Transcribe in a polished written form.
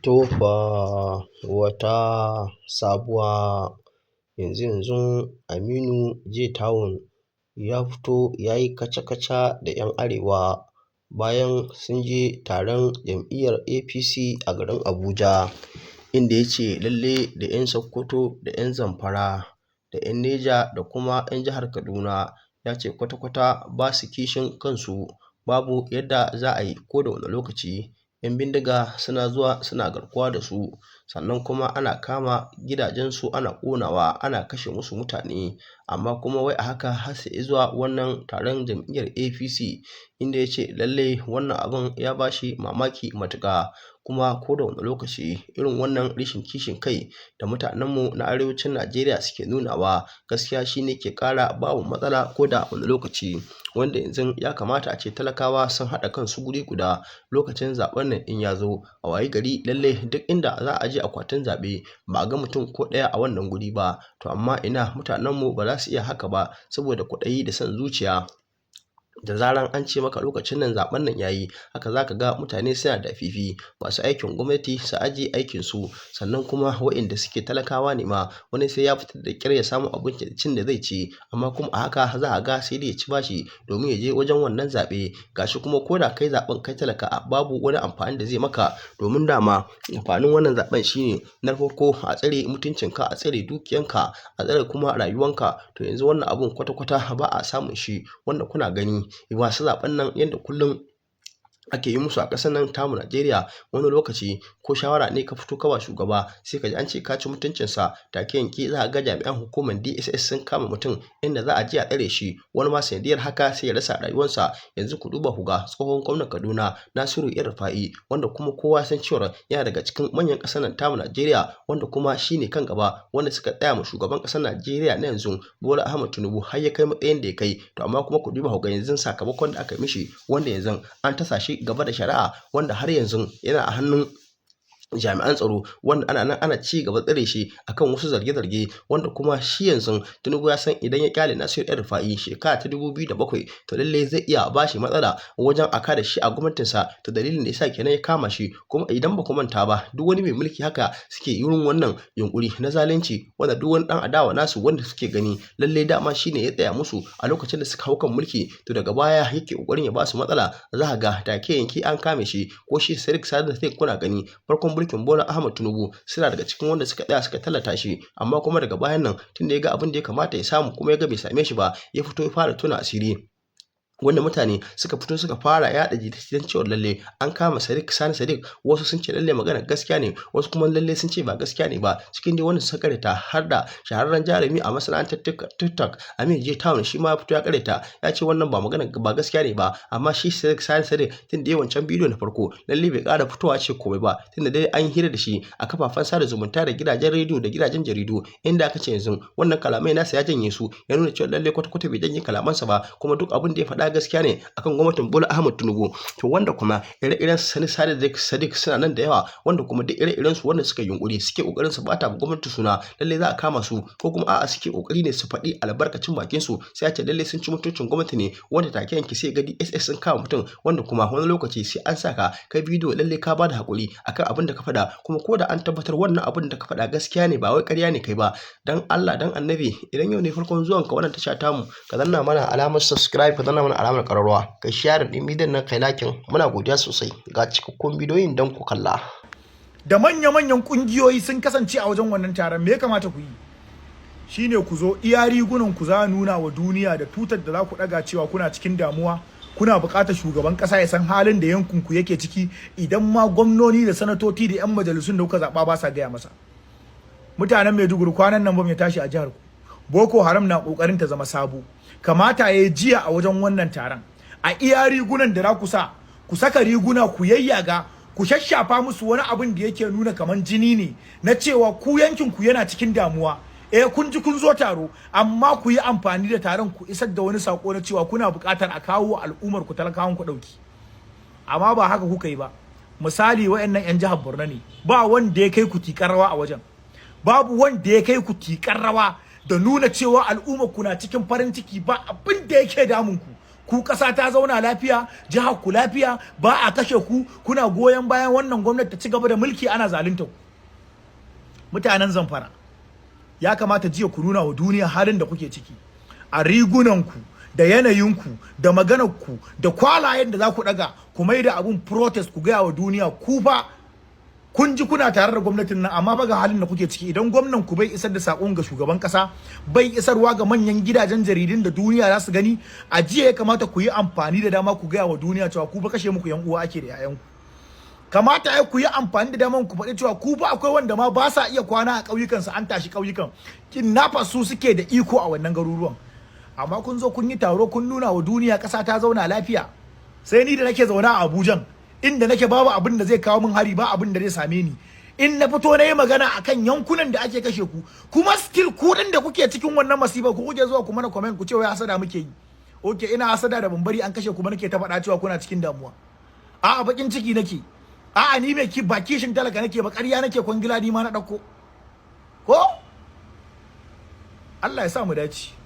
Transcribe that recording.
To fa wata sabuwa. Yanzu-yanzun Aminu J Town ya fito ya yi kaca-kaca da 'yan Arewa bayan sun je taron jam'iyyar APC a garin Abuja, inda ya ce lalle da 'yan Sokoto da 'yan Zamfara da 'yan Neja da kuma 'yan jihar Kaduna, ya ce kwata-kwata ba su kishin kansu, babu yadda za a yi ko da wane lokaci 'yan bindiga suna zuwa suna garkuwa da su, sannan kuma ana kama gidajensu ana ƙonawa, ana kashe musu mutane, amma kuma wai a haka har su zuwa wannan taron jam'iyyar APC, inda ya ce lalle wannan abin ya ba shi mamaki matuƙa. Kuma ko da wane lokaci irin wannan rashin kishin kai da mutanenmu na arewacin Najeriya suke nunawa, gaskiya shi ne ke ƙara ba mu matsala ko da wane lokaci, wanda yanzu ya kamata a ce talakawa sun haɗa kansu guri guda lokacin zaɓen nan in ya zo, a wayi gari lalle duk inda za a je akwatin zaɓe ba a ga mutum ko ɗaya a wannan guri ba. To amma ina, mutanenmu ba za su iya haka ba saboda kwaɗayi da son zuciya. Da zaran an ce maka lokacin nan zaɓen nan yayi, haka za ka ga mutane suna da fifi, masu aikin gwamnati su ajiye aikinsu, sannan kuma waɗanda suke talakawa ne ma, wani sai ya fita da ƙyar ya samu abincin da zai ci, amma kuma a haka za a ga sai dai ya ci bashi domin ya je wajen wannan zaɓe. Gashi kuma ko da kai zaɓen kai talaka, babu wani amfani da zai maka, domin dama amfanin wannan zaɓen shine na farko a tsare mutuncinka, a tsare dukiyanka, a tsare kuma rayuwanka. To yanzu wannan abun kwata-kwata ba a samun shi, wanda kuna gani masu zaɓen nan yadda kullum ake yi musu a ƙasar nan tamu Najeriya. Wani lokaci ko shawara ne ka fito ka ba shugaba, sai ka ji an ce ka ci mutuncinsa. Take yanke za a ga jami'an hukumar DSS sun kama mutum, inda za a je a tsare shi, wani ma sanadiyar haka sai ya rasa rayuwarsa. Yanzu ku duba ku ga tsohon gwamnan Kaduna, Nasiru El-Rufa'i, wanda kuma kowa san cewa yana daga cikin manyan ƙasar nan tamu Najeriya, wanda kuma shine kan gaba wanda suka tsaya ma shugaban ƙasar Najeriya na yanzu, Bola Ahmed Tinubu, har ya kai matsayin da ya kai. To amma kuma ku duba ku ga yanzu sakamakon da aka mishi, wanda yanzu an tasa shi gaba da shari'a, wanda har yanzu yana a hannun jami'an tsaro, wanda ana nan ana ci gaba tsare shi akan wasu zarge-zarge, wanda kuma shi yanzu Tinubu ya san idan ya kyale Nasiru El-Rufa'i shekara ta 2007, to lalle zai iya ba shi matsala wajen aka da shi a gwamnatinsa. To dalilin da yasa kenan ya kama shi. Kuma idan ba ku manta ba, duk wani mai mulki haka suke irin wannan yunkuri na zalunci, wanda duk wani dan adawa nasu wanda suke gani lalle dama shine ya tsaya musu a lokacin da suka hau kan mulki, to daga baya yake kokarin ya ba su matsala, za ka ga take yanke an kame shi. Ko shi Sadiq Sani, kuna gani farkon mulkin Bola Ahmed Tinubu suna daga cikin wanda suka tsaya suka tallata shi, amma kuma daga bayan nan, tunda ya ga abin da ya kamata ya samu kuma ya ga bai same shi ba, ya fito ya fara tona asiri, wanda mutane suka fito suka fara yaɗa jita-jitan cewa lalle an kama Sadiq Sani Sadiq. Wasu sun ce lalle magana gaskiya ne, wasu kuma lalle sun ce ba gaskiya ne ba. Cikin dai wanda suka karyata har da shahararren jarumi a masana'antar TikTok, Aminu J Town, shi ma ya fito ya karyata, ya ce wannan ba magana ba gaskiya ne ba. Amma shi Sadiq Sani Sadiq, tun da ya wancan bidiyo na farko, lalle bai ƙara fitowa ce komai ba, tunda dai an hira da shi a kafafen sada zumunta da gidajen rediyo da gidajen jaridu, inda aka ce yanzu wannan kalamai nasa ya janye su. Ya nuna cewa lalle kwata-kwata bai janye kalamansa ba, kuma duk abin da ya faɗa gaskiya ne akan gwamnatin Bola Ahmed Tinubu. To wanda kuma ire-iren Sani Sadiq Sadiq suna nan da yawa, wanda kuma duk ire-iren su wanda suka yunkuri suke kokarin su bata gwamnati suna, lalle za a kama su, ko kuma a'a, suke kokari ne su faɗi albarkacin bakin su, sai a ce lalle sun ci mutuncin gwamnati ne, wanda take yanke sai ga DSS sun kama mutum, wanda kuma wani lokaci sai an saka kai bidiyo lalle ka bada hakuri akan abin da ka faɗa. Kuma ko da an tabbatar wannan abin da ka faɗa gaskiya ne, ba wai ƙarya ne kai ba. Dan Allah dan Annabi, idan yau ne farkon zuwan ka wannan tasha tamu, ka danna mana alamar subscribe, ka danna mana alamar ƙararrawa, kai share ɗin bidiyon nan, kai liking. Muna godiya sosai. Ga cikakkun bidiyoyin don ku kalla. Da manya-manyan kungiyoyi sun kasance a wajen wannan taron. Me ya kamata ku yi shine ku zo iya rigunan ku za nuna wa duniya da tutar da za ku daga cewa kuna cikin damuwa, kuna buƙatar shugaban ƙasa ya san halin da yankin ku yake ciki, idan ma gwamnoni da sanatoci da 'yan majalisun da kuka zaɓa ba sa gaya masa. Mutanen Maiduguri, kwanan nan bom ya tashi a jihar ku, Boko Haram na ƙoƙarin ta zama sabo. Kamata ya yi jiya a wajen wannan taron, a iya rigunan da za ku sa, ku saka riguna ku yayyaga, ku shashafa musu wani abin da yake nuna kaman jini ne, na cewa ku yankin ku yana cikin damuwa. Eh, kun ji kun zo taro, amma ku yi amfani da taron ku isar da wani sako na cewa kuna buƙatar a kawo al'ummar ku, talakawan ku ɗauki. Amma ba haka kuka yi ba. Misali, wayannan yan jihar Borno ne, ba wanda ya kai ku tikar rawa a wajen, babu wanda ya kai ku tikar rawa da nuna cewa al'ummar ku na cikin farin ciki, ba abin da yake damun ku. Ku ƙasa ta zauna lafiya, jihar ku lafiya, ba a kashe ku, kuna goyon bayan wannan gwamnati ta ci gaba da mulki ana zalunta ku. Mutanen Zamfara, ya kamata jiya ku nuna wa duniya halin da kuke ciki a rigunanku da yanayinku da maganarku da kwalayen da za ku daga, ku mai da abun protest, ku gaya wa duniya ku fa kun ji kuna tare da gwamnatin nan, amma ba ga halin da kuke ciki. Idan gwamnan ku bai isar da sakon ga shugaban kasa, bai isarwa ga manyan gidajen jaridun da duniya za su gani, a jiya ya kamata ku yi amfani da dama ku gaya wa duniya cewa ku ba kashe muku yan uwa ake da 'ya'yanku. Kamata ya ku yi amfani da daman ku faɗi cewa ku ba akwai wanda ma ba sa iya kwana a ƙauyukansu, an tashi ƙauyukan, kidnappers su suke da iko a wannan garuruwan. Amma kun zo kun yi taro, kun nuna wa duniya ƙasa ta zauna lafiya, sai ni da nake zaune a Abujan, inda nake babu abin da zai kawo min hari, ba abin da zai same ni, in na fito na yi magana akan yankunan da ake kashe ku, kuma still ku din da kuke cikin wannan masifa, ku kuke zuwa ku mana comment ku ce wai hasada muke yi. Okay, ina hasada da ban bari an kashe ku ba nake ta faɗa cewa kuna cikin damuwa? A'a, bakin ciki nake? A'a, ni mai ki ba kishin talaka nake ba, ƙarya nake, kwangila ni ma na ɗauko ko? Allah ya sa mu dace.